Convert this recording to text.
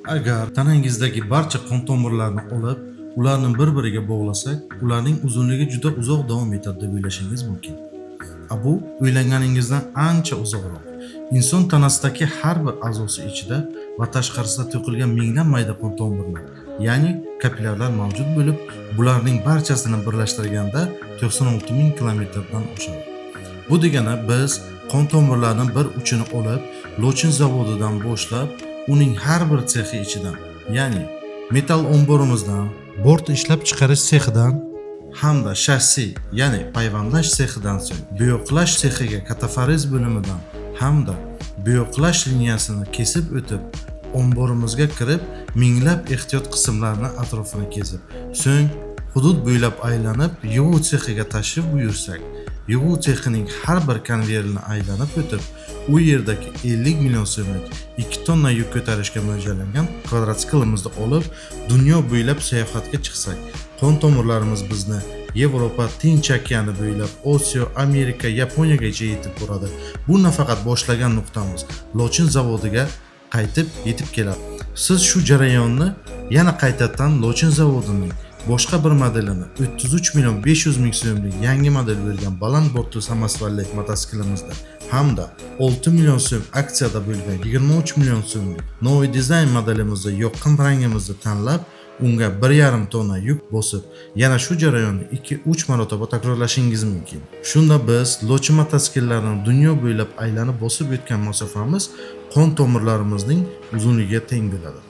Agar tanangizdagi barcha qon tomirlarni olib, ularni bir-biriga bog'lasak, ularning uzunligi juda uzoq davom etadi deb o'ylashingiz mumkin. A bu o'ylaganingizdan ancha uzoqroq. Inson tanasidagi har bir a'zosi ichida va tashqarisida to'qilgan minglab mayda qon tomirlar, ya'ni kapillyarlar mavjud bo'lib, bularning barchasini birlashtirganda 96 ming kilometrdan oshadi. Bu degani, biz qon tomirlarning bir uchini olib, Lochin zavodidan boshlab, uning har bir sexi ichidan, ya'ni metall omborimizdan, bort ishlab chiqarish sexidan hamda shassi, ya'ni payvandlash sexidan, so'ng bo'yoqlash sexiga kataforez bo'limidan hamda bo'yoqlash liniyasini kesib o'tib, omborimizga kirib, minglab ehtiyot qismlarini atrofini kezib, so'ng hudud bo'ylab aylanib, yig'uv sexiga tashrif buyursak, yig'uv sexining har bir konveyerini aylanib o'tib, u yerdagi 50 million so'mlik 2 tonna yuk ko'tarishga mo'ljallangan kvadrotsiklimizni olib, dunyo bo'ylab sayohatga chiqsak, qon tomirlarimiz bizni Yevropa, Tinch okeani bo'ylab Osiyo, Amerika, Yaponiyagacha yetib boradi. Bu nafaqat boshlagan nuqtamiz, Lochin zavodiga qaytib yetib keladi. Siz shu jarayonni yana qaytadan Lochin zavodining boshqa bir modelini, 33 million 500 ming so'mlik yangi model bo'lgan baland bortli samosvalli mototsiklimizda hamda 6 million so'm aksiyada bo'lgan 23 million so'mlik новый dizayn modelimizda yoqqan rangimizni tanlab, unga 1,5 tonna yuk bosib, yana shu jarayonni 2-3 marotaba takrorlashingiz mumkin. Shunda biz Lochin mototsiklarini dunyo bo'ylab aylanib bosib o'tgan masofamiz qon tomirlarimizning uzunligiga teng bo'ladi.